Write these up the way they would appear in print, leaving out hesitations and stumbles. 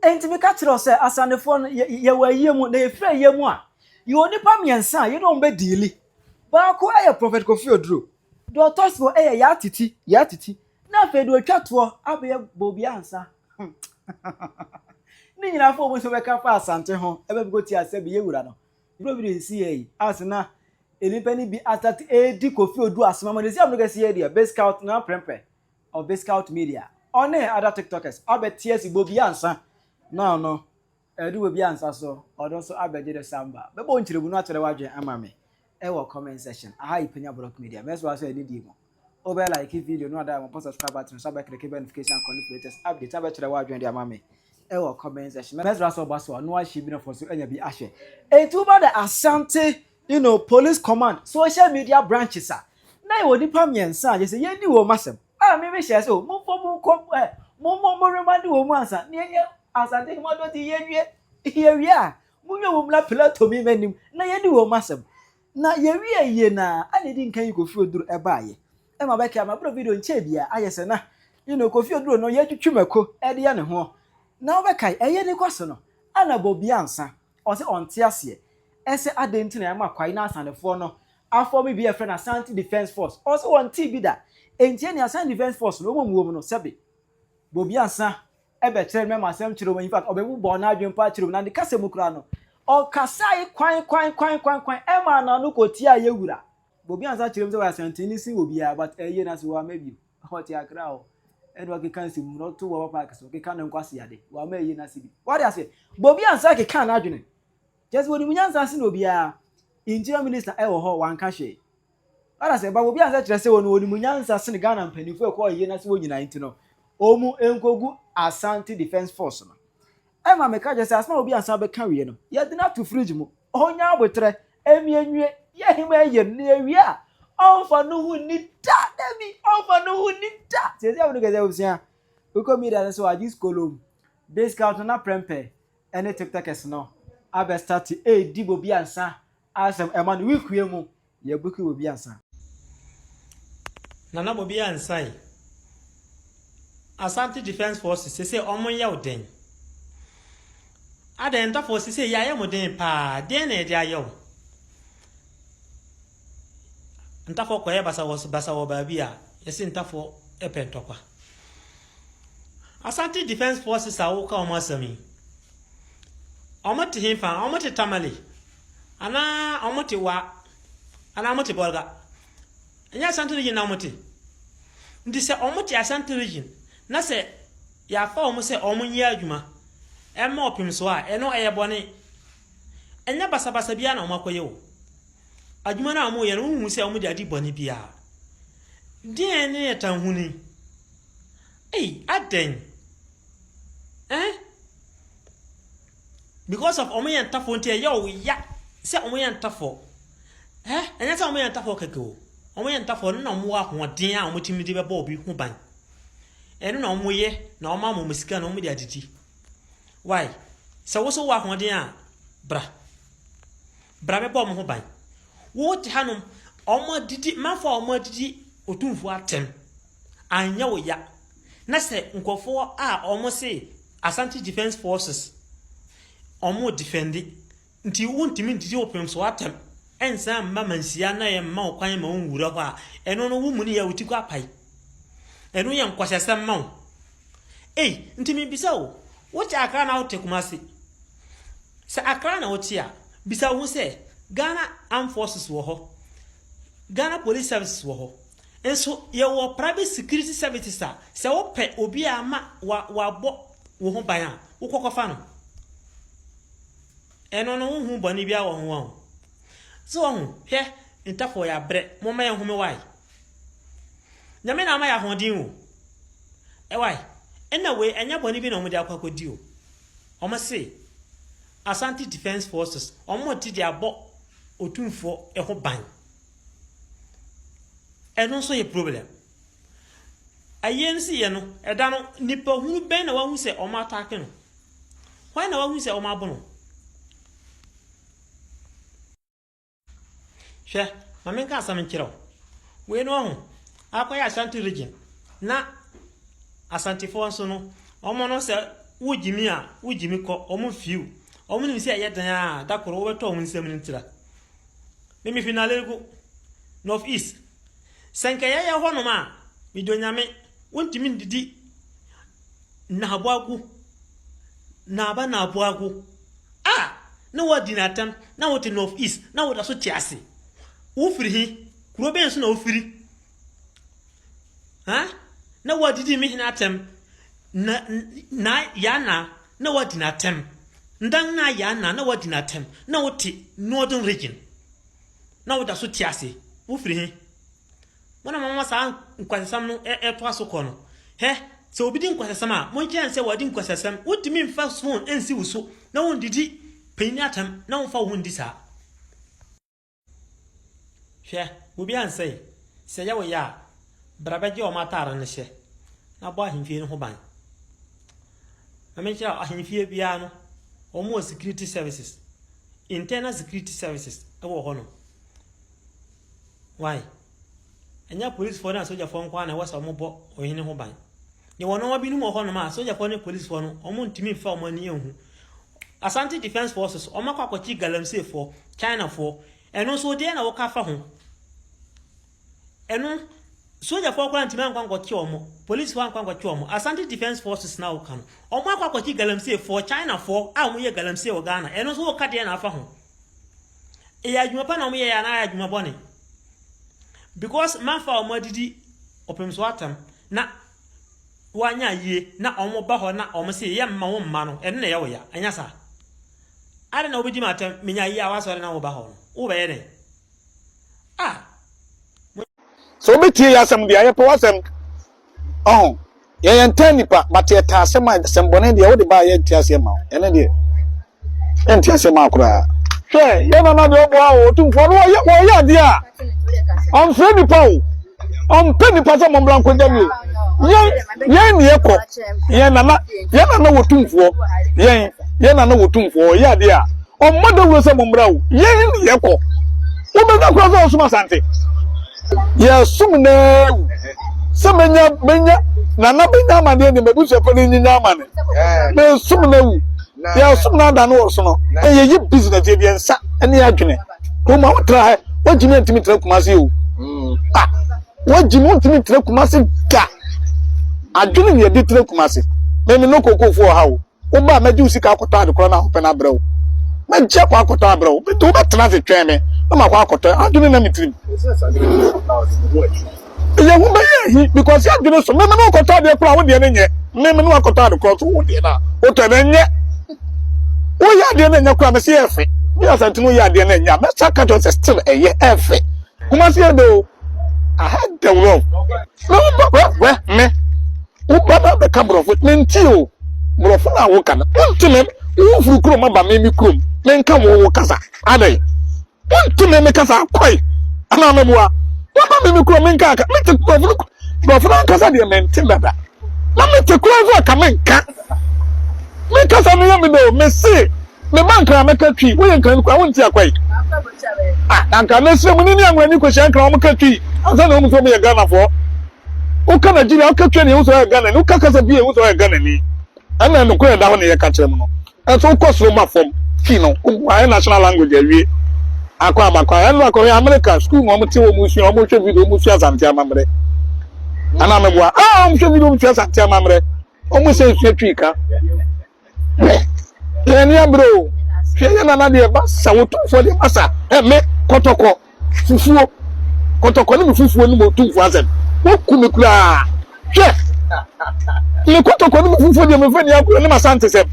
Enti meka kyerɛ wo sɛ, Asanefoɔ no, yɛ, yɛwɔ ayie mu, na yɛfiri ayie mu a, yɛwɔ nnipa mmiɛnsa a yɛne wɔn bɛdiili. Baako yɛ Prɔfɛt Kofi Oduro, deɛ ɔtɔ soɔ yɛ Yaa Titi, Yaa Titi, na afei deɛ ɔtwa toɔ abɛyɛ Bobi Ansa. Ne nyinaa fa wɔn nso bɛka fa Asante ho, ɛbɛbɛkɔ tia sɛ bɛyɛ wura no. Berɛ bi de si yɛ yi, ase na nnipa no bi asate ɛredi Kofi Oduro asɛm ama no, ɛsi a wɔn kɛse yɛ deɛ, Biscout na prɛmprɛ of Biscout Media, ɔne other TikTokers abɛte asi Bobi Ansa na ɔno ɛde Bobi Ansa so ɔno nso abɛgye ne samba. Bɛbɔ nkyerɛmu no akyerɛ w'adwene ama me ɛwɔ comment section. Aha yi Panya Block Media. Mɛsɛ wa so ɛne die mu. Wobɛ like video no ada mo subscribe button so abɛclick bell notification icon for latest update abɛkyerɛ w'adwene de ama me ɛwɔ comment section. Mɛsɛ wa so ɔba so a no ahyɛ bi na fo so anya bi ahwɛ. Enti woba the Asante police command social media branches a na yɛwɔ nipa mmiɛnsa a yɛsɛ yɛdi wɔn asɛm a mímí hyɛ sɛ o momfɔ mo nkɔ ɛ mo mo mo remand wɔn mu ansa ne yɛnyɛ Asante hema dɔ ti yɛnwie yɛwie a monwie wɔn mu na Pilato mi m'anim na yɛdi wɔn asɛm na yɛwie yie na ana edi nkan yi Kofi Oduro ɛbaayɛ ɛma bɛkɛ ama bro video nkyɛn bia ayɛ sɛ na Kofi Oduro no yɛtwitwi mako ɛde yɛ ne ho na wɔbɛkae ɛyɛ ne kɔ so no ana Bobi Ansa ɔsɛ ɔnte aseɛ ɛsɛ adan nti na ɛma kwae na Asanefoɔ no afɔ bi yɛfrɛ no Asante Defence Force. Ɔsɛ wɔn ti bi da nti ɛne Asante Defence Force no wɔn mu wɔm no sɛbi Bobi Ansa ɛbɛkyerɛ mɛma asɛm kyerɛ wɔn. In fact, ɔbɛbu bɔn n'adwene pa kyerɛ wɔn na ne kasa mu kura no ɔkasa yi kwan kwan kwan kwan kwan ɛma n'ano kɔ tia yɛ wura. Bobi Ansa kyerɛ mu sɛ wɔyɛ Asanteni sin wɔ biara, but ɛyɛ na so wɔn ama bi ɔte Akra hɔ ɛna ɔkeka nsɛm na ɔto wɔ park so ɔkeka ne nkwasi ade wɔn ama ɛyɛ na se bi wɔde ase. Bobi Ansa keka n'adwene kyerɛ sɛ wɔnim nyansa se na obiara Interior Minister ɛwɔ hɔ wanka hwee wɔde ase ba. Bobi Ansa kyerɛ sɛ wɔn wɔnim nyansa sene Ghana mpanimfoɔ ɛkɔ ɛyɛ na se wɔn nyinaa nti no wɔn nkogu Asante Defence Force no. Ɛma meka kyerɛ sɛ asɛm a Obi Ansa bɛka wie no yɛde no ato fridge mu, ɔnya abotrɛ emienwie yɛhema ɛyɛ no na yɛwie a ɔmfa no ho ni da dabi ɔmfa no ho ni da. Sɛ ɛsɛ ɛwɔ no kɛsɛ abusua wokɔ media no so agye skolom discount na prɛmpɛ ɛne TikTokers no abɛ start ɛredi Bobi Ansa asɛm ɛma no week mu yɛbuki Bobi Ansa. Nana Bobi Ansa yi, Asante Defence Forces sese ɔmo nyɛ wo den adan ntafo sese yɛayɛ mo den paa den na yɛde ayɛ wo ntafo kɔyɛ basa wɔ basa wɔ baabi a yɛsi ntafo ɛpɛ ntɔkwa. Asante Defence Forces a woka ɔmo asɛm yi, ɔmo te hefa? Ɔmo te Tamale anaa ɔmo te Wa anaa ɔmo te Bɔlga? Ɛnyɛ Asante Region na ɔmo te? Nti sɛ ɔmo te Asante Region na sɛ yɛafa ɔmo sɛ ɔmo nyɛ adwuma ɛma ɔpem so a, ɛno ɛyɛ bɔne? Ɛnyɛ basabasa biara na ɔmo akɔyɛ o. Adwuma no a ɔmo yɛ no, wohu sɛ ɔmo de adi bɔne biara deɛ ne yɛ tanhuni. Ei, adɛn eh? Because of ɔmo yɛ ntafo nti ɛyɛ ɔwo ya sɛ ɔmo yɛ ntafo eh? Ɛnyɛ sɛ ɔmo yɛ ntafo kɛkɛ o. Ɔmo yɛ ntafo no na ɔmo wɔ ahoɔden a ɔmo tumi de bɛbɔ obi ho ban. Ɛno na ɔmo yɛ na ɔmo ama ɔmo sika na ɔmo de adidi. Why? Sɛ woso wɔ ahoɔden a, bra bra bɛbɔ ɔmo ho ban. Wote hanom, ɔmo adidi manfo a ɔmo adidi Otumfoɔ atɛm anyɛ wo ya na sɛ nkurɔfoɔ a ɔmo se Asante Defence Forces ɔmo defend nti wontumi ndidi wopem so atɛm ɛnsan mma manhyia na yɛ mma wo kwan ma wonwura hɔ a, ɛno no wo mu ne yɛ wo ti kɔ apae. Ɛno yɛ nkɔhyɛsɛm ma wo. Ei, nti mebisa wo, wote Akra na wote Kumase? Sɛ Akra na wote a, bisa wo ho sɛ Ghana Armed Forces wɔ hɔ, Ghana Police Services wɔ hɔ, nso yɛwɔ private security services a sɛ wopɛ obi a ama wabɔ wo ho ban a, wokɔkɔfa no. Ɛno no wohu bɔne biara wɔ ho a sɛ wɔho hwɛ ntafo yɛ abrɛ. Momma yɛn home wae. Nyame na ama yɛ ahoɔden o. Ɛwae ɛna wei ɛnyɛ bɔne bi na wɔde akɔ akɔdi o. Wɔn se Asante Defence Forces wɔn te de abɔ Otumfoɔ ho ban. Ɛno nso yɛ problem. Ayie no si yɛ no ɛda no, nipa hunu bɛn na wahu sɛ wɔn attack no? Hwan na wahu sɛ wɔn abo no? Hwɛ, ma menka asɛm nkyerɛ wo. Wei no ɔho akɔyɛ Ashanti Region na Asantefoɔ nso no, wɔn no sɛ Wo gyimi a, wo gyimi kɔ, wɔn mfiw. Wɔn nim sɛ ɛyɛ dan a, da koro wobɛtɔ wɔn nsam no ntira. Me mefi Nalerigu, North East. Sɛ nka yɛyɛ hɔnom a, medɔ Nyame, wontumi ndidi Naboago, Naba Naboago a, na woadi no atɛm, na wote North East, na woda so te ase. Wofiri he? Kuro bɛn so na wofiri? Ha? Na woadidi me hene atɛm, na, na, ya na, na woadi no atɛm. Ndan na ya na, na woadi no atɛm, na wote Northern Region, na woda so te ase. Wofiri he? Mo na momama saa nkwasasɛm no ɛtoa so kɔ no. Hɛ, sɛ obi di nkwasasɛm a, monkyerɛ no sɛ wadi nkwasasɛm. Wontumi mfa phone nsi wo so na wondidi panyin atɛm na womfa wo ho ndi saa. Hwɛ, obi ansɛe. Sɛ ɛyɛ wo ya a, bra bɛgye wɔn atare no hyɛ na bɔ ahemfie no ho ban. Ma menkyerɛ wo, ahemfie biara no, wɔwɔ security services, internal security services wɔ hɔnom. Why? Ɛnyɛ apolisifoɔ ne asogyafoɔ nko ara na ɛwɔ sɛ wɔbɔ ɔhene ho ban. Yɛwɔ nneɛma binom wɔ hɔnom a asogyafoɔ ne apolisifoɔ no wɔntumi mfa wɔn ani nhu. Asante Defence Forces wɔn akɔ akɔkye galamseyfoɔ, Chinafoɔ. Ɛno nso deɛ na wɔka fa ho. Ɛno sogyafoɔ koraa ntumi ankɔ ankɔkye wɔn, polisifoɔ ankɔ ankɔkye wɔn. Asante Defence Forces na wɔka no. Wɔn akɔ akɔkye galamseyfoɔ, Chinafoɔ a wɔyɛ galamsey wɔ Ghana. Ɛno nso wɔka deɛ na afa ho. Ɛyɛ adwuma pa na wɔn yɛ anaa ɛyɛ adwuma bɔne? Because manfa wɔn adidi ɔpem so atam na wanya ayie na wɔn ba hɔ na wɔn se yɛ mma wɔn mma no ɛno na ɛyɛ wo ya ɛnyɛ saa? Adɛn na wobɛdi m'atɛm menya ayie a wasɔre na woba hɔ no wobɛyɛ dɛn? Ah! Sɛ wobɛtie yɛ asɛm deɛ a yɛpɛ w'asɛm ɔho yɛyɛ ntaa nipa but yɛtaa asɛm a asɛm bɔne deɛ wode baa yɛnte aseɛ ma wo ɛne deɛ yɛnte aseɛ ma wo koraa. Hwɛ yɛ nana deɛ ɔboa o otumfoɔ no wɔyɛ wɔyɛ adeɛ a ɔmfrɛ nipa o ɔmpɛ nipa sɛ mommra nkɔgya mi o yɛn yɛn ne yɛkɔ yɛn nana yɛn nana wɔ tumfoɔ yɛn yɛn nana wɔ tumfoɔ ɔyɛ adeɛ a Ɔmmɔ dawuro sɛ mommra o, yɛn ne yɛkɔ. Wobɛnya koraa sɛ ɔsom Asante. Yɛsom no ara wu. Sɛ menya menya nana bɛnya amaneɛ deɛ m'abusuafoɔ no nyinya amane. Mesom no awu. Yɛsom no ada no ɔsono. Yɛyɛ business yɛde yɛn nsa ne adwene. Kurom a wotra ha wogyimi antumi ntra Kumasi o. Ah, wogyimi wontumi ntra Kumasi da. Adwene ne yɛde tra Kumasi. Meme no kokofoɔ wɔ ha o. Woba a, mɛgye wo sika akɔtɔ ade korɔ no a wopɛ no abrɛ wo. Mɛgye akɔ akɔtɔ abrɛ wo. Nti wobɛtena ase twɛn me na makɔ akɔtɔ. Adwene na me tirim. Yɛn ho bɛyɛ ahi because yɛn adwene so. Me me ne wokɔtɔ adeɛ korɔ a wo deɛ no nyɛ. Me me ne wakɔtɔ ade korɔ so wo deɛ no a wotɔ no ɛnyɛ. Woyɛ adeɛ no ɛnyɛ korɔ a mese yɛ ɛfɛ. Me Asante no woyɛ adeɛ no ɛnyɛ a mɛsa ka kyerɛ sɛ still ɛyɛ ɛfɛ. Kumasi yɛ dɛ o. Aha dɛ wrong. Me wo ba wɛ me. Wo ba no abɛka borɔfo mente o borɔfo no a woka no wonte me wofiri kurom aba me me kurom menka wo wo kasa adɛn wonte me me kasa akɔe anaa meboa woba me me kurom menka aka mente borɔfo no borɔfo no ankasa deɛ mente dada na mete kura nso aka menka me kasa no yɛ me dɛ o mese me ba nkran mɛka twi woyɛ nkran no kura wonte akɔe ah na nkran no asira mu ne ne anwurani kɔhyia nkran wɔn ka twi ansa na wɔn nso wɔn yɛ Ghanafoɔ Woka Nigeria, woka Twi a na yɛhu sɛ ɔyɛ Ghanani, woka kasa bi a yɛhu sɛ ɔyɛ Ghanani. Ɛna nokorɛ ɛda hɔ na yɛka kyerɛ mu no. Ɛnso wokɔ soro ba fam, Twi no, ayɛ national language awie. Akɔ aba kɔ a, ɛno akɔhwɛ America, school mu wɔn te wɔn sua, wɔn hwɛ video, wɔn sua Asante amammerɛ. Anaa meboa, ah, wɔn hwɛ video, wɔn sua Asante amammerɛ. Wɔn sɛ sua Twi ka. Hwɛ, yɛn ani abere o. Hwɛ yɛn nana deɛ basa, wo tumfoɔ deɛ basa. Ɛ me kɔtɔkɔ fufuo, kɔtɔkɔ ne me fufuo ne mo tumfoɔ asɛm. Woku me koraa. Hwɛ, me kɔtɔkɔ ne me fufuo deɛ mefa ni agorɔ ne m'asante sɛm.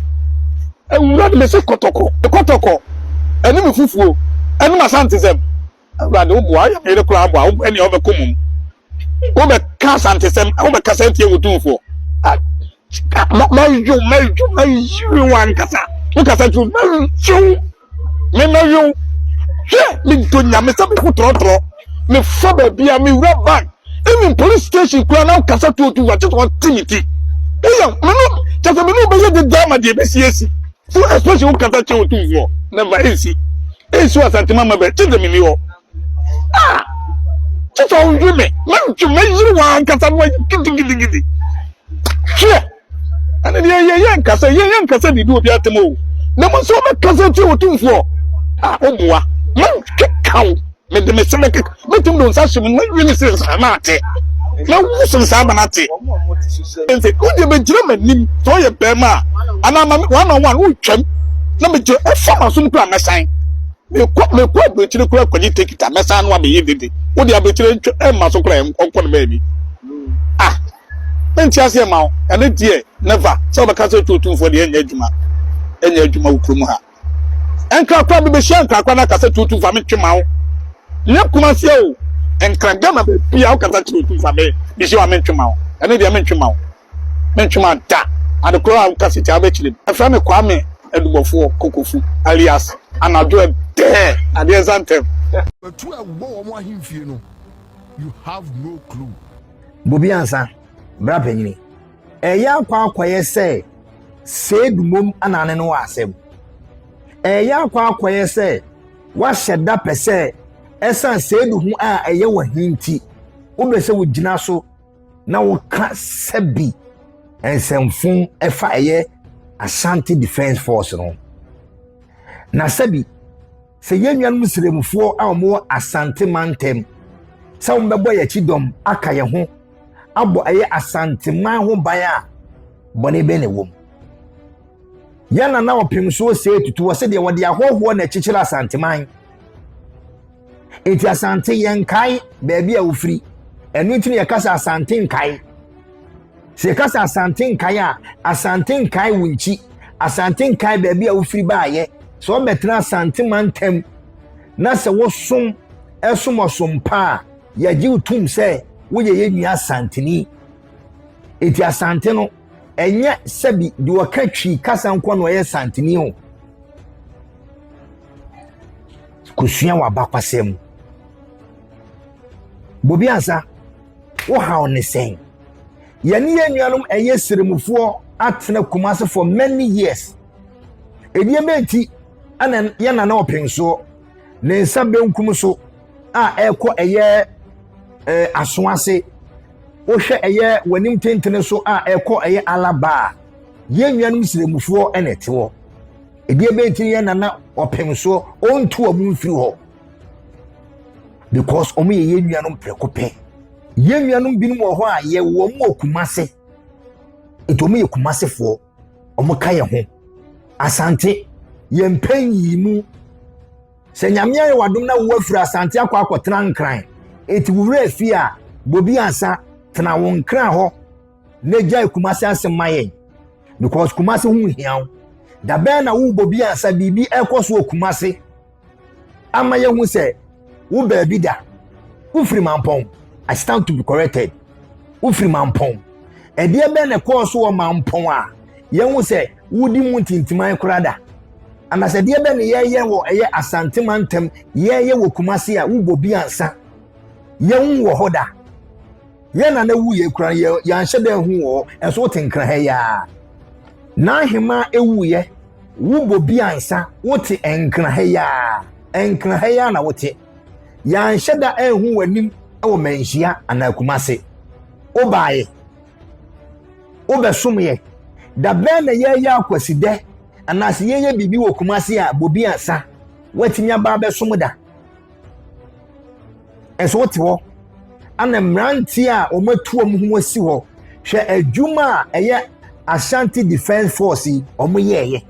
Awurade me se kɔtɔkɔ, kɔtɔkɔ ɛne me fufuo ɛne m'asante sɛm. Awurade wo boa, woyɛ me yere koraa boa, ɛnea wobɛkɔ mum. Wobɛka asantesɛm, wobɛkasa atia wo tumfoɔ. Mɛyo, mɛyo, mɛyo ankasa. Wokasa tu, mɛyo, me mɛyo. Hwɛ, medɔ nyame sɛ meko trɔtrɔ. Mefa baabi a mewura bank. Even police station koraa na wokasa tu otumfoɔ, kyɛ sɛ wɔte me ti. Woyɛ, me no, kyɛ sɛ me ne wobɛyɛ deda ama deɛ ɛbɛsi asi. So especially wokasa kyerɛ otumfoɔ, never ɛnsi. Ɛnsi wɔ Asante Mama bɛ, kyɛ sɛ menni hɔ. Ah! Kyɛ sɛ ɔnhwe me, mɛntwe, mɛyere wɔn ankasa no ayɛ gidigidigidi. Hwɛ! Ɛne deɛ yɛ yɛ nkasa yɛ yɛ nkasa didi obi atem o. Na mo nso wɔbɛkasa tia otumfoɔ a ɔboa. Mɛkeka wo. Mede me se mɛkeka. Mɛtumi de wo nsa ahyɛ mu na wi ne se nsa na ate. Na wo so nsa aba na ate. Nti wo deɛ bɛgyina m'anim sɛ ɔyɛ bɛrima a anaa ma one on one wotwam na megyina ɛfa m'asom kura mɛsan. Mekɔ mekɔ aburokyire kura kɔgye tekita mɛsan no abɛyɛ dede. Wo deɛ aburokyire ntwa ɛmma so kura ɔnkɔ no baabi. Ah mente aseɛ ma wo ɛno deɛ never sɛ wobɛka sɛ tu otumfoɔ deɛ ɛnyɛ adwuma ɛnyɛ adwuma wɔ kurom ha. Nkrakra mebɛhyia nkrakra no aka sɛ tu otumfoɔ a mentwe ma wo. Nyɛ Kumasi o nkra Ghana baabi a wokasa kyerɛ otumfoɔ a me mehyia wo a mentwe ma wo. Ɛno deɛ mentwe ma wo. Mentwe ma da. Ade korɔ a woka sɛ tia wobɛkyerɛ mu. Ɛfrɛ me Kwame Adubɔfoɔ Kokofu alias Anadwo Ɛdɛɛ Adeɛ Nsa Ntɛm. Atu a ɛwɔ wɔn ahemfie no, you have no clue. Bobi ansa, bra panyini. Ɛyɛ akɔ akɔyɛ sɛ Seidu mmom ana ne no wɔ asɛm. Ɛyɛ akɔ akɔyɛ sɛ wahyɛ da pɛ sɛ ɛsan Seidu ho a ɛyɛ wɔ he nti, wobɛ sɛ wogyina so na woka sɛbi nsɛmfo ɛfa ɛyɛ Ashanti Defence Force no. Na sɛbi sɛ yɛn nuanom sremfoɔ a wɔwɔ Asante mantam sɛ wɔbɛbɔ yɛn akyi dɔm aka yɛn ho abɔ ɛyɛ Asanteman ho ban a, bɔne bɛn na ɛwɔ mu? Yɛn nana ɔpem so sɛ tutu wɔ sɛdeɛ wɔde ahɔhoɔ na ɛkyekyere Asanteman. Enti Asante yɛn nkae baabi a wofiri. Ɛno nti na yɛka sɛ Asante nkae. Sɛ yɛka sɛ Asante nkae a, Asante nkae wo nkyi. Asante nkae baabi a wofiri baayɛ. Sɛ wɔbɛtena Asante mantam na sɛ wosom ɛsom ɔsom pa a, yɛgye wo tom sɛ woyɛ yɛn nua Asanteni. Enti Asante no, ɛnyɛ sɛbi deɛ ɔka Twi kasa nko na ɔyɛ Asanteni o. Kosua w'abakwasɛm. Bobi ansa, wohaw ne sɛn? Yɛne yɛn nuanom ɛyɛ sirimufoɔ atena Kumasi for many years. Ɛdeɛ bɛn ti ɛna yɛn nana ɔpensoɔ ne nsa benkum so a ɛrekɔ ɛyɛ ɛɛ aso ase. Wohwɛ ɛyɛ w'anim tentene so a ɛrekɔ ɛyɛ alaba a, yɛn nuanom sirimufoɔ ɛna ɛte hɔ. Ɛdeɛ bɛn ti yɛn nana ɔpensoɔ ɔntu wɔn mfiri hɔ because wɔn yɛ yɛn nuanom prɛko pɛ. Yɛn nuanom binom wɔ hɔ a yɛwɔ wɔn wɔ Kumase. Nti wɔn yɛ Kumasefoɔ. Wɔn ka yɛn ho. Asante, yɛn mpɛ nyiyimu. Sɛ Nyame ayɛ w'adom na wo afiri Asante akɔ akɔtena Nkran, eti wo werɛ afi a, bobi ansa, tena wo Nkran hɔ na gyae Kumase asɛm ma yɛn. Because Kumase ho nhia wo. Da bɛn na wo bobi ansa biribi ɛkɔ so wɔ Kumase ama yɛhu sɛ wo baabi da? Wofiri Mampɔn. I stand to be corrected. Wofiri Mampɔn. Ɛdeɛ bɛn na ɛkɔɔ so wɔ Mampɔn a yɛhu sɛ wodi mu ntintiman koraa da? Anaasɛ ɛdeɛ bɛn na yɛyɛ wɔ ɛyɛ Asante mantam, yɛyɛ wɔ Kumase a wobɔ bi ansa yɛhu wɔ hɔ da? Yɛn nana wuiɛ koraa yɛ yɛanhyɛ da ahu wɔ hɔ, ɛnso wote Nkran ha yi ara. N'ahemaa ewuiɛ, wobɔ bi ansa wote Nkran ha yi ara, Nkran ha yi ara na wote. Yɛanhyɛ da anhu w'anim wɔ Manhyia anaa Kumase. Wobaeɛ, wobɛsomyɛ. Da bɛn na yɛreyɛ akwasidɛ anaasɛ yɛreyɛ biribi wɔ Kumase a bobi ansa woatumi aba abɛsom da? Nso wote hɔ ana mmeranteɛ a wɔatu wɔn ho asi hɔ hwɛ adwuma a ɛyɛ Ashanti Defence Force yi wɔn yɛɛyɛ.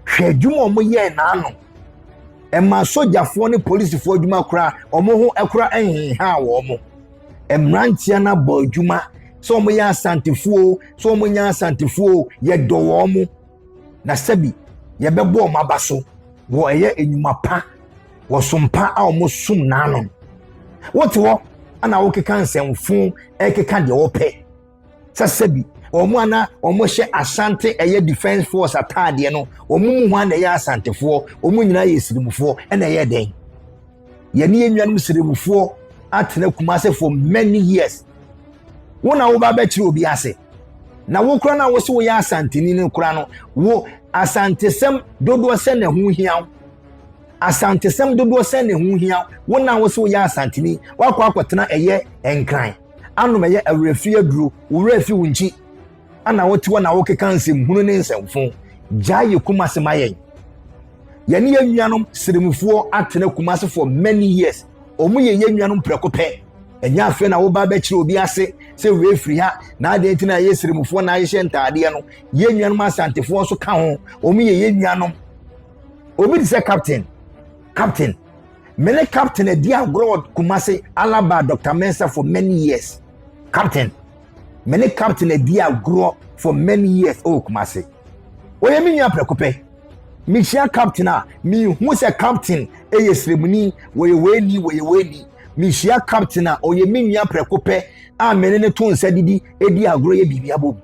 Hwɛ adwuma a wɔn yɛɛ n'ano. Ɛma sogyafoɔ ne polisifoɔ adwuma koraa wɔn ho kora nhenhaa wɔn. Mmeranteɛ no abɔ adwuma sɛ wɔn yɛ asantefoɔ sɛ wɔn nyɛ asantefoɔ yɛdɔ wɔn na sɛbi yɛbɛbɔ wɔn aba so wɔ ɛyɛ enyuma pa wɔ som pa a wɔn som n'ano. Wote hɔ ana wokeka nsɛmfo ɛkeka deɛ wɔpɛ. Sɛ sɛbi wɔn a na wɔhyɛ Asante ɛyɛ Defence Force ataadeɛ no, wɔn mu hwan na ɛyɛ Asantefoɔ? Wɔn nyinaa yɛ Sirimufoɔ. Ɛna ɛyɛ dɛn? Yɛne yɛn nuanom Sirimufoɔ atena Kumase for many years. Wo na woba bɛkyerɛ obi ase. Na wo kora na wo se woyɛ Asanteni no kora no, wo Asantesɛm dodoɔ sɛ na ɛho hia wo. Asantesɛm dodoɔ sɛ na ɛho hia wo. Wo na wo se woyɛ Asanteni, woakɔ akɔtena ɛyɛ Nkran. Anom ɛyɛ awerɛfie aduro, wo werɛ afi wo nkyi. Ana wote hɔ na wokeka nsɛmhunu ne nsɛmfo. Gyae yɛ Kumase ma yɛn. Yɛne yɛn nuanom Sirimufoɔ atena Kumase for many years. Wɔn yɛ yɛn nuanom prɛko pɛ. Ɛnyɛ afei na woba bɛkyerɛ obi ase sɛ wei firi ha na adeɛ nti na yɛyɛ Sirimufoɔ na ahyehyɛ ntaadeɛ no. Yɛn nuanom Asantefoɔ nso ka ho. Wɔn yɛ yɛn nuanom. Obi te sɛ captain. Captain. Me ne captain adi agorɔ wɔ Kumase Alaba Dr. Mensah for many years. Captain. Me ne captain adi agorɔ for many years wɔ Kumase. Ɔyɛ me nua prɛko pɛ. Mehyia captain a, mehu sɛ captain yɛ sremuni, wɔyɛ weini, wɔyɛ weini. Mehyia captain a, ɔyɛ me nua prɛko pɛ a me ne ne to nsa didi, di agorɔ yɛ biribi abom.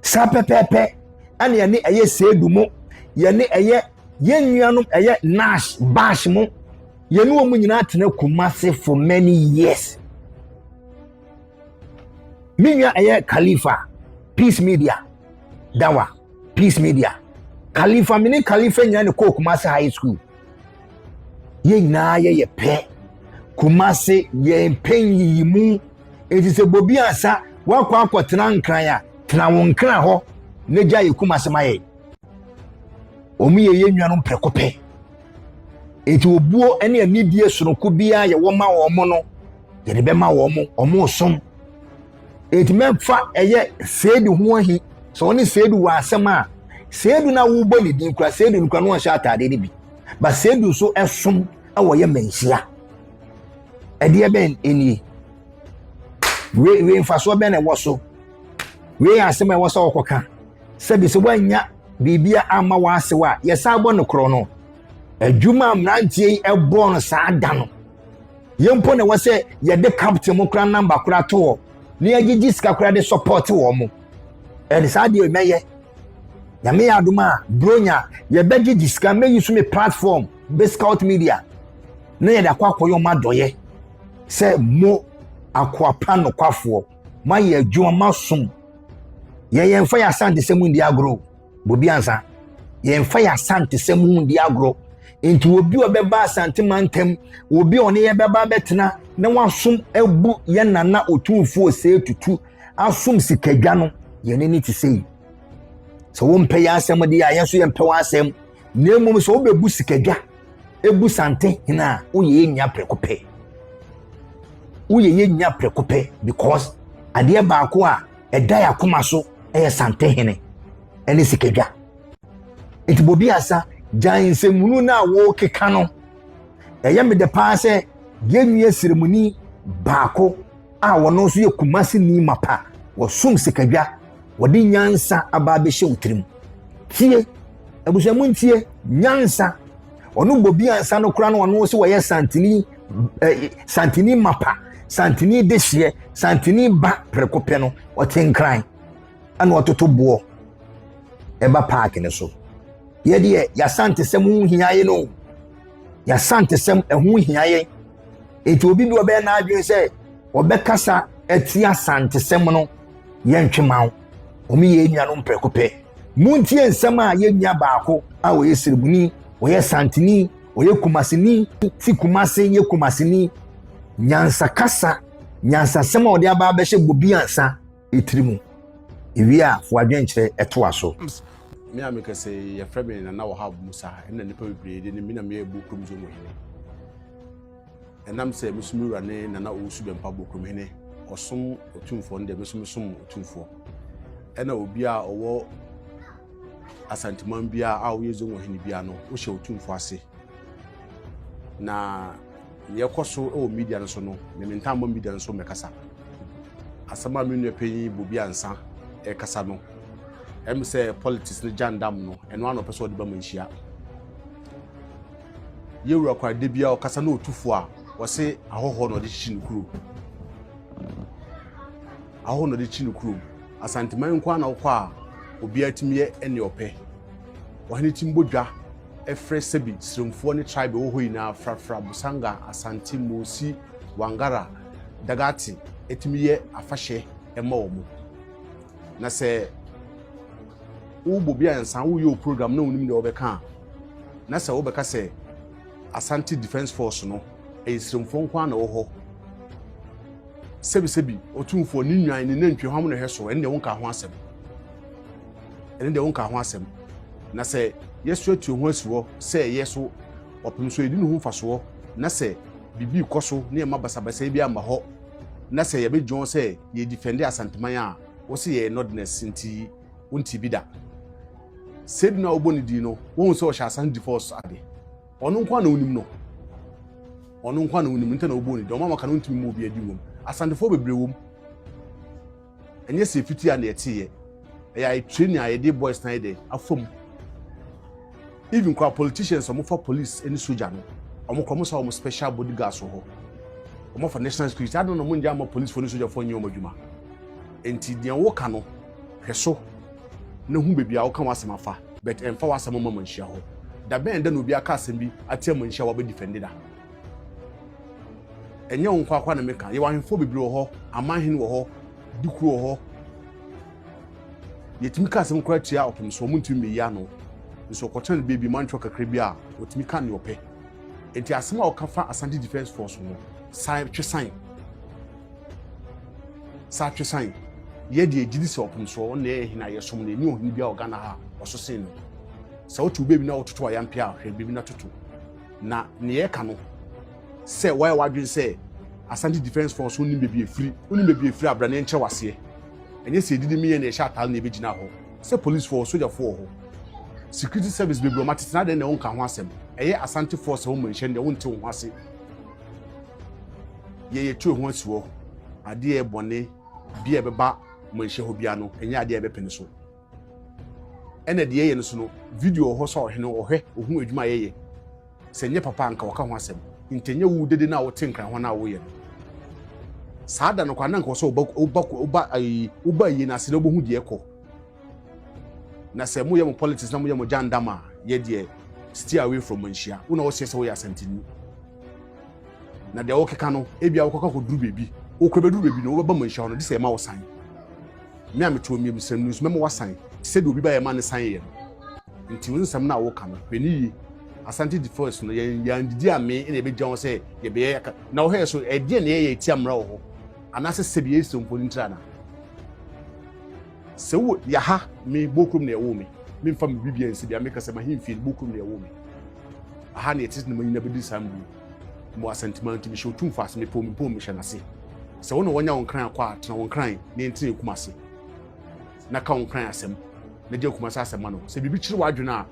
Saa pɛpɛɛpɛ ɛna yɛne ɛyɛ Seedu mo, yɛne ɛyɛ yɛn nuanom ɛyɛ Nash, Bash mo, yɛne wɔn nyinaa tena Kumase for many years. Me nua ɛyɛ Khalifa, Peace Media, Dawa, Peace Media. Khalifa, me ne Khalifa nyinaa ne kɔɔ Kumase High School. Yɛn nyinaa yɛyɛ pɛ. Kumase yɛn pɛ nyiyimu. Enti sɛ bobi ansa wakɔ akɔtena nkran a, tena wo nkran hɔ na gya yɛ Kumase ma yɛn. Wɔn yɛ yɛn nuanom prɛko pɛ. Enti obuo ne anidie sononko biara yɛwɔ ma wɔn no, yɛde bɛma wɔn, wɔn resom. Enti mɛmfa ɛyɛ Seidu ho ahi. Sɛ ɔne Seidu wɔ asɛm a, Seidu no a wobɔ ne din kura, Seidu no kura no ɔnhyɛ ataadeɛ no bi. Ba Seidu nso ɛsom ɛwɔ yɛ manhyia. Ɛdeɛ bɛn nie? Wei wei mfasoɔ bɛn na ɛwɔ so? Wei yɛ asɛm a ɛwɔ sɛ wɔkɔka. Sɛbi sɛ woannya biribi amma w'asew a, yɛsan bɔ no korɔ no. Adwuma a mmeranteɛ yi ɛbɔɔ no saa da no, yɛn mpo na ɛwɔ sɛ yɛde captain mu kora namba kora to hɔ na yɛgyegye sika kora de support wɔn mo. Ɛde saa deɛ mɛyɛ. Nyame yɛ adom a, bronya yɛbɛgyegye sika mɛyi so me platform bɛ scout media na yɛde akɔ akɔyɛ ɔmo adɔyɛ sɛ mo akoapa nokwafoɔ moayɛ adwuma moasom yɛn yɛmfa yɛ asantesɛm ndi agorɔ bobi ansa yɛmfa yɛ asantesɛm ndi agorɔ nti obi a ɔbɛba asante mantam obi a ɔne yɛ bɛba bɛtena na wasom abu yɛn nana otumfoɔ sɛ tutu asom sikadwa no yɛn ani te sɛ yi sɛ wompɛ yɛn asɛm deɛ a yɛn nso yɛmpɛ wɔn asɛm na mmom sɛ wobɛbu sikadwa ebu sante hene a woyɛ yɛn nua prɛko pɛ woyɛ yɛn nua prɛko pɛ because adeɛ baako a ɛda yɛ akoma so ɛyɛ sante hene ɛne sikadwa nti bobi asa gyan nsɛmunu no a wɔrekeka no ɛyɛ me dɛ paa sɛ yɛn nua siremuni baako a wɔno nso yɛ Kumasi ni mapa, wɔsom sikadwa, wɔde nyansa aba abɛhyɛ wo tirim. Tie, abusua mu ntie, nyansa. Ɔno bɔ bi ansa no koraa no ɔno sɛ wɔyɛ santini, eh, santini mapa, santini dehyeɛ, santini ba prɛko pɛ no, ɔte nkran, ɛna ɔtoto boɔ ɛba paaki no so. Yɛdeɛ, yɛasantesɛm ho hia yɛn o. Yɛasantesɛm ɛho hia yɛn. Enti obi bi ɔbɛyɛ n'adwene sɛ ɔbɛkasa atia Asantesɛm no, yɛntwe ma wo. Wɔn yɛ yɛn nuanom prɛko pɛ. Montie nsɛm a yɛn nua baako a ɔyɛ Siremuni, ɔyɛ Santeni, ɔyɛ Kumaseni, fi Kumase yɛ Kumaseni, nyansakasa, nyansasɛm a ɔde aba abɛhyɛ Bobiansa tiri mu. Ewie a, fo adwenkyerɛ toa so. Me a mekasa yi, yɛfrɛ me Nana Wahab Musa, ɛna nnipa bebree de ne me na meyɛ Bukurom Zongo hene. Ɛnam sɛ me nso me wura ne Nana Owusu Bɛmpa Bokurumhene, ɔsom Otumfoɔ no deɛ me nso mesom Otumfoɔ. Ɛna obi a ɔwɔ Asanteman biara a ɔyɛ Zongo hene biara no, wohyɛ Otumfoɔ ase. Na nea ɛkɔ so wɔ media no so no, me mentaa mmɔ media no so mmɛkasa. Asɛm a me nua panyin Bobi Ansa ɛkasa no, ɛm sɛ politics no gyandam no, ɛno ara na ɔpɛ sɛ ɔde ba ma nhyia. Yɛ wura koraa da biara ɔkasa na ɔtu fo a, ɔse ahɔhoɔ na ɔde kyekye ne kuro. Ahɔhoɔ na ɔde kyekye ne kuro. Asanteman nko ara na wokɔ a obiara tumi yɛ ɛnea ɔpɛ. Ɔhene tumi bɔ dwa frɛ sɛbi Sremfoɔ ne tribe ɛwɔ hɔ nyinaa, Frafra, Busanga, Asante, Mosi, Wangara, Dagate ɛtumi yɛ afahyɛ ɛma wɔn. Na sɛ wobɔ bi ansa woyɛ wo program na wonim deɛ wɔbɛka a, na sɛ wobɛka sɛ Asante Defence Force no ɛyɛ Sremfoɔ nko ara na ɛwɔ hɔ. Sɛbisɛbi, Otumfoɔ, ne nnwan, ne nantwie, hwan na ɛhwɛ so? Ɛno deɛ wonkaa ho asɛm. Ɛno deɛ wonkaa ho asɛm. Na sɛ yɛso atu ho asi hɔ sɛ yɛ so ɔpem so yɛdi ne ho mfasoɔ, na sɛ biribi rekɔ so na yɛma basabasayɛ bi amma hɔ, na sɛ yɛbɛgyina hɔ sɛ yɛredifɛnde Asanteman a, wose yɛyɛ Northerners nti wonte bi da. Seidu no a wobɔ ne din no, woahu sɛ ɔhyɛ Asante Divorce ade? Ɔno nko ara na wonim no. Ɔno nko ara na wonim no nti na wobɔ ne din. Ɔma maka no wontumi mmɔ obiara din wom. Asantefoɔ bebree wom. Ɛnyɛ sɛ ɛfiti a na yɛteeɛ. Ɛyɛ ayɛ training a yɛde boys na ayɛ dɛ afa mu. Even koraa politicians a wɔfa police ne soja no, wɔn koraa wɔn sa wɔn special bodyguards wɔ hɔ. Wɔn afa national security. Adɛn na wɔn ngya ama policefoɔ ne sogyafoɔ nyɛ wɔn adwuma? Nti deɛ woka no, hwɛ so na hu baabi a woka w'asɛm afa but ɛmfa w'asɛm mma manhyia hɔ. Da bɛn da na obi aka asɛm bi atia manhyia a wabɛ defend da? Ɛnyɛ wo nkoa koraa na meka, yɛwɔ ahemfoɔ bebree wɔ hɔ, amanhene wɔ hɔ, dikuro wɔ hɔ. Yɛtumi ka asɛm koraa tia ɔpem so, wɔn ntumi mmɛyi ano. Nso ɔkɔtena ne baabi mantwerɛ kakra bi a, ɔtumi ka nea ɔpɛ. Nti asɛm a ɔka fa Asante Defence Force ho, san twe san. Saa twe san. Yɛ deɛ gyidi sɛ ɔpem soɔ, ɔno na ɛyɛ hene a yɛsom no, yɛnni ɔhene biara wɔ Ghana ha a ɔso sen no. Sɛ wote wo baabi na wototo ayampea a, hwɛ baabi na toto. Na nea ɛka no, sɛ woayɛ w'adwene sɛ Asante Defence Force wonim baabi ɛfiri, wonim baabi ɛfiri a bra na yɛnkyerɛ wo aseɛ. Ɛnyɛ sɛ yɛdidi meeɛ na yɛhyɛ ataade na yɛbɛgyina hɔ. Sɛ policefoɔ wɔ, sogyafoɔ wɔ hɔ, security service bebree wɔn atete na adɛn na wonka ho asɛm? Ɛyɛ Asantefoɔ sɛ wɔn manhyia no deɛ wonte wo ho ase. Yɛ yɛtu yɛn ho asi hɔ, adeɛ a ɛyɛ bɔne bi a ɛbɛba manhyia hɔ biara no, ɛnyɛ adeɛ a yɛbɛpene so. Ɛna deɛ yɛyɛ no so no, video wɔ hɔ sɛ ɔhene ɔhwɛ, ɔhu adwuma a yɛyɛ. Sɛ ɛnyɛ papa a anka wɔka ho asɛm. Nti ɛnyɛ wo dede no a wote nkran hɔ no a woyɛ no. Saa da no koraa na anka wɔ sɛ woba woba woba ayi woba ayie no ase na wobɛhu deɛ ɛkɔ. Na sɛ moyɛ mo politics na moyɛ mo gyandam a yɛ deɛ stay away from Manhyia. Wo na wɔseɛ sɛ woyɛ Asanteni. Na deɛ wokeka no ebia wokɔka kɔduru baabi. Wokora bɛduru baabi no wobɛba Manhyia hɔ no gye sɛ yɛma wo san. Me a mete hɔ mmiɛmsɛm no nso mɛma woasan te sɛ deɛ obi ba yɛma no san yɛ no. Nti wo nsɛm no a woka no hwɛ no yie. Asante Defence no yɛn yɛandidi amee na yɛbɛgyina hɔ sɛ yɛbɛyɛ aka na wohwɛ yɛ so ɛdeɛn na yɛyɛ ɛtia mmara wɔ hɔ anaasɛ sɛbi yɛyɛ sremfoɔ no ntira anaa? Sɛ wowɔ yaha me Bokurom na yɛwoo me memfa me biribiara nsi bia meka sɛ m'ahemfie no Bokurom na yɛwoo me aha na yɛte na manyina bɛdi saa mmerɛ yi mu Asanteman nti mehyɛ Otumfoɔ ase mepɛ o mempɛ o mehyɛ n'ase sɛ wo na wanya wo nkran akɔ a tena wo nkran na yɛntena yɛn Kumase na ka wo nkran asɛm na gya Kumase asɛm ma no sɛ biribi kyere w'adwene a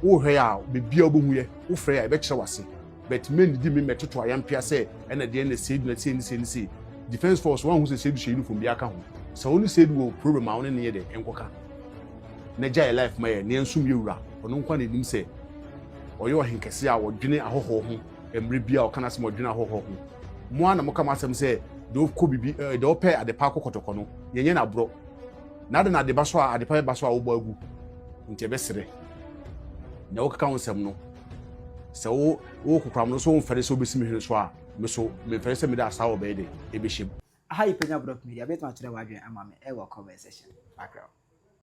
Wohwɛ a bebia wobɛhu yɛ, wofrɛ a yɛbɛkyerɛ wo ase but mennidi me mmɛtoto ayampea sɛ ɛna deɛ ɛna Seidu na sei ne sei ne sei. Defence force woanhu sɛ Seidu hyɛ uniform biara ka ho. Sɛ wo ne Seidu wɔ problem a wo ne no nyɛ dɛ nkɔka na gya yɛ life ma yɛ na yɛnsom yɛ wura. Ɔno nkoa na ɛnim sɛ ɔyɛ ɔhenkɛseɛ a ɔdwene ahɔhoɔ ho mmerɛ biara ɔka n'asɛm ɔdwene ahɔhoɔ ho. Mo ara na moka mo asɛm sɛ deɛ ɔkɔ bibi eh, deɛ ɔpɛ adepa akɔ kɔtɔkɔ no yɛnyɛ no aborɔ. Na adɛn na ade ba so a adepa bɛba so a wobɔ agu? Nti ɛbɛsrɛ. Nea wokeka wo nsɛm no, sɛ wo wo kokoram no so womfɛre sɛ wobɛsi me hwene so a, me so memfɛre sɛ mede asaw ɔbɛyɛ dɛ ɛbɛhyɛ mu. Aha yi Panya Block Media, bɛtumi akyerɛ w'adwene ama me ɛwɔ comment section. Makrɛ wo.